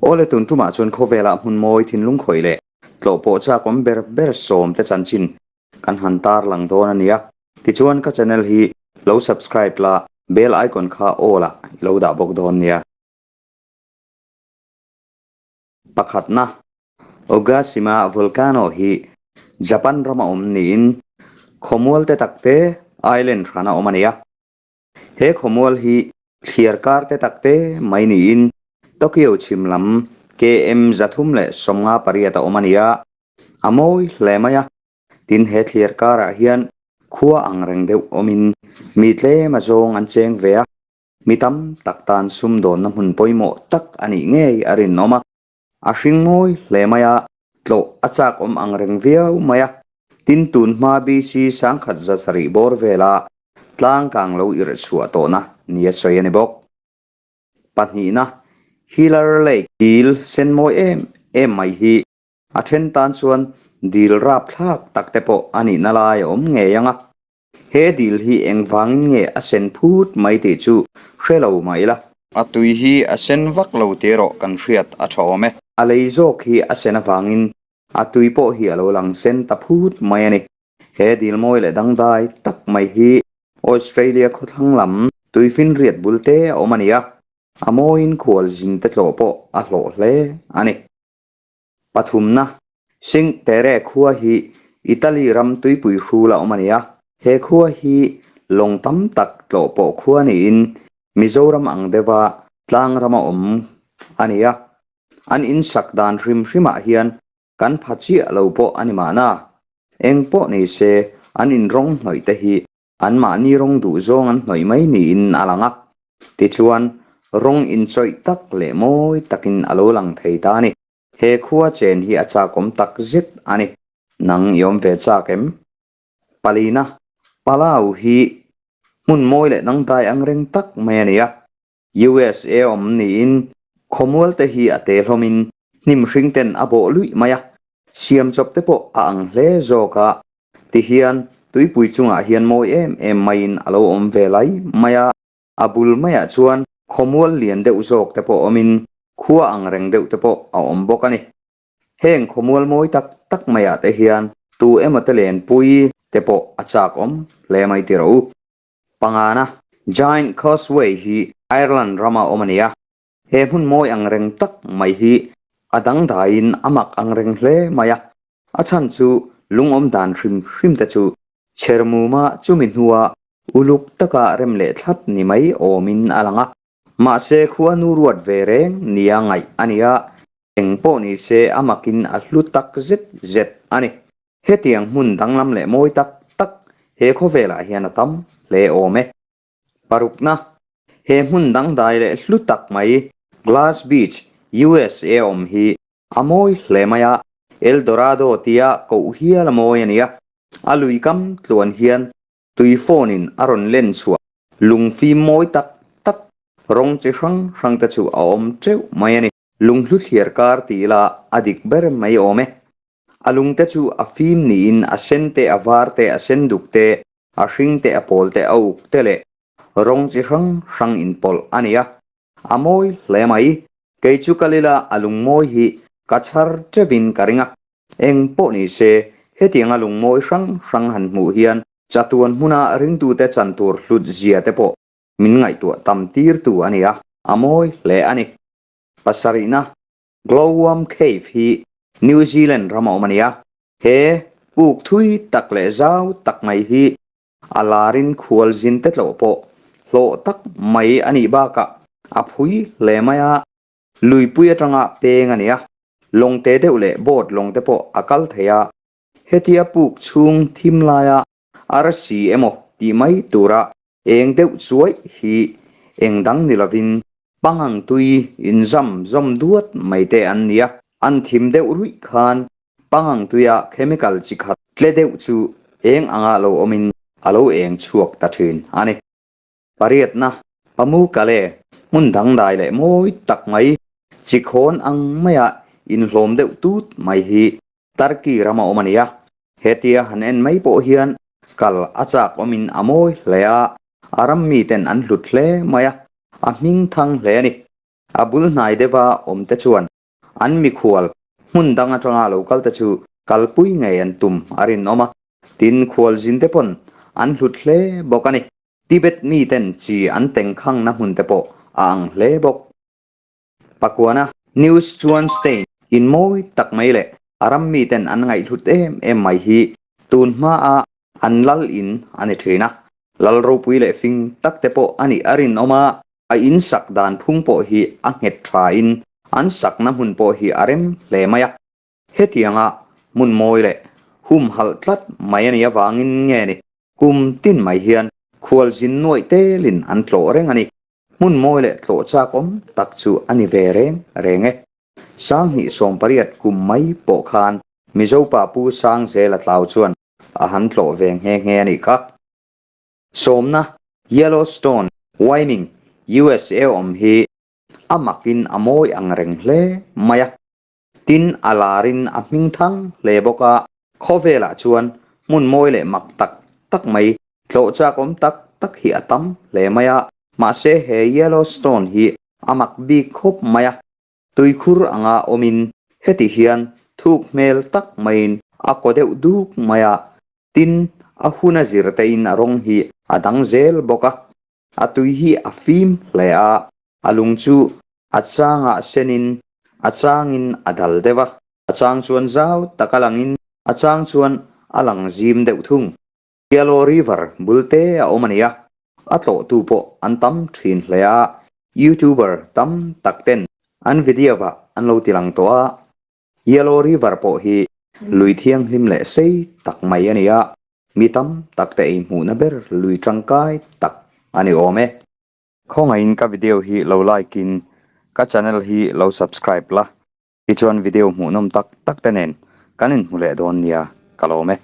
Awle tun tumah chuan khawvelah hmun mawi thinlung khawih leh tlawh pawh chak awm ber ber sawm te chanchin kan han tarlang dawn a nia. Tichuan ka channel hi lo subscribe la, bell icon kha all ah i lo dah bawk dawn nia. Pakhatna, Ogashima Volcano hi Japan rama awm niin khawmual te tak te island hrana awm a ni a. He khawmual hi thliar kar te tak te mai niin Tokyo chhim lam KM 358 a awm a ni a, a mawi hle mai a. Tin he thliar karah hian khua ang reng deuh awmin mi tlem a zawng an cheng ve a, mi tam tak tan sumdawnna hmun pawimawh tak a nih ngei a rinawm a. A hring mawi hle mai a, tlawh a chak awm ang reng viau mai a. Tin tun hma BC 1170 bawr vela tlang kang lo irh chhuah tawhna nia sawi a ni bawk. Pahnihna, Hillar Lake dil sen mawi em em mai hi a then tan chuan dil rapthlak tak te pawh a nihna lai a awm ngei ang a. He dil hi engvangin nge a sen phut mai tih chu hre lo mah ila. A tui hi a sen vak lo tih erawh kan hriat a tha awm e. A lei zawk hi a sen avangin a tui pawh hi a lo lang sen ta phut mai a ni. He dil mawi leh dangdai tak mai hi Australia khawthlang lam tuifinriat bul te a awm a ni a, a mawiin khualzin te tlawh pawh a hlawh hle a ni. Pathumna, Cinque Terre khua hi Italy ram tuipui hrul a awm a ni a. He khua hi lawng tam tak tlawh pawh khua niin Mizoram ang deuha tlang rama awm a ni a. An insak dan hrim hrimah hian kan pha chiah lo pawh a ni mahna. Eng pawh ni se an inrawng hnawih te hi anmahni rawng duh zawng an hnawih mai niin a lang a. Tichuan, rawng inchawih tak leh mawi takin a lo lang thei ta a ni. He khua chen hi a chakawm tak zet a ni. Nang i awm ve chak em? Palina, Palau hi hmun mawi leh dangdai ang reng tak mai a ni a. USA awm niin khawmual te hi a te hlawmin hnim hring ten a bawh luih mai a. Siam chawp te pawh a ang hle zawk a. Tihian tuipui chungah hian mawi em em maiin a lo awm ve lai mai a. A bul maiah chuan khawmual lian deuh zawk te pawh awmin khua ang reng deuh te pawh a awm bawk a ni. Heng khawmual mawi tak tak maiah te hian tu emaw te lenpui te pawh a chak awm hle mai ti rawh u. Pangana, Giant Causeway hi Ireland rama awm a ni a. He hmun mawi ang reng tak mai hi a dangdaiin a mak ang reng hle mai a. A chhan chu lungawm dan hrim hrim te chu chhermuma chumi hnua Uluk taka rem leh thlap ni mai awmin a lang a, mahse khuanu ruat ve reng nia ngaih a ni a, eng pawh ni se a makin a hlu tak zet zet a ni. Hetiang hmun danglam leh mawi tak tak he khawvelah hian a tam hle awm e. Parukna, He hmun dangdai leh hlu tak mai Glass Beach, USA awm hi a mawi hle mai a, El Dorado tia koh hial a mawi a ni a, a lui kam tluan hian Tui phone in a rawn len chhuah lungfim mawi tak tak rawng chi hrang hrang te chu a awm teuh mai a ni. Lunghlu thliar kar ti ila a dik ber mai awm e. A lung te chu a fim niin a sen te, a var te, a sen duk te, a hring te, a pawl te, a uk te leh rawng chi hrang hrang inpawlh a ni a. A mawi hle mai. Kei chu kal ila a lung mawi hi ka chhar teuhin ka ring a. Eng pawh ni se, hetianga lungmawi hrang hrang han hmuh hian chatuan hmuna ringtute chan tur hlut zia te pawh min ngaihtuah tam tirtu a ni a, a mawi hle a ni. Pasarihna, Glowworm Cave hi New Zealand rama awm a ni a, he puk thui tak leh zau tak mai hi a larin khualzin te tlawh pawh hlawh tak mai a nih bakah a phui hle mai a, luipui atanga peng a ni a. Lawng te deuh leh boat lawng te pawh a kal thei a, hetia puk chhung thim laia arsi emaw tih mai tura eng deuh chuaih hi eng dang ni lovin pangang tui inzam zawm duat mai te an ni a. An thim deuh ruih khan pangang tuia chemical chi khat tle deuh chu eng anga lo awmin a lo eng chhuak ta thin a ni. Pariatna, Pamukkale, hmun dangdai leh mawi tak mai, chikhawn ang maia inhlawm deuh tut mai hi Turkey rama awm a ni a. Hetia han en mai pawh hian kal a chak awmin a mawi hle a, a ram miten an hlut hle mai a, a hming thang hle a ni. A bul hnai deuha awmte chuan. An mikhual hmun dang atanga lo kal te chu kalpui ngei an tum a rinawm a, tin khualzin te pawn an hlut hle bawk a ni. Tibet miten chi an tengkhangna hmun te pawh a ang hle bawk. Pakuana News chuan Stein in mawi tak mai leh a ram miten an ngaihhlut em em mai hi tun hmaa an lal in a ni thin a. Lal ropui leh fing tak te pawh a nih a rinawm a, a in sak dan phung pawh hi a nghet tha in an sakna hmun pawh hi a rem hle mai a. Hetianga hmun mawi leh humhalh tlat mai a nih avangin nge ni kum tin mai hian khualzin nuaih telin an tlawh reng a ni. Hmun mawi leh tlawh chak awm tak chu a ni ve reng reng e. Sanghnih 18 kum mai pawh khan Mizopa Pu Sangzela Tlau chuan a han tlawh ve nghe nghe a nih kha. Sawmna, Yellowstone, Wyoming, USA awm hi a makin a mawi ang reng hle mai a. Tin, a larin a hming thang hle bawk a, khawvelah chuan hmun mawi leh mak tak tak mai, tlawh chak awm tak tak hi a tam hle mai a. Mahse, he Yellowstone hi a mak bik khawp mai a, tuikhur anga awmin heti hian thuk hmel tak maiin a kaw deuh duk mai a, tin, a hun a zir tein a rawng hi a dang zel bawk a. A tui hi a fim hle a, a lung chu a changah senin a changin a dal deuh a, a chang chuan zau tak a langin a chang chuan a lang zim deuh thung. Yellow River bul te a awm a ni a, a tlawhtu pawh an tam thin hle a, YouTuber tam tak ten an video ah an lo ti lang tawh a, Yellow River pawh hi lui thianghlim leh sei tak mai a ni a, Mi tam tak te ei hmuhna ber lui tangkai tak a ni awm e. Khawngaihin ka video hi lo like in ka channel hi lo subscribe la, tichuan video hmuhnawm tak tak te nen kan inhmu leh dawn nia ka lawm e.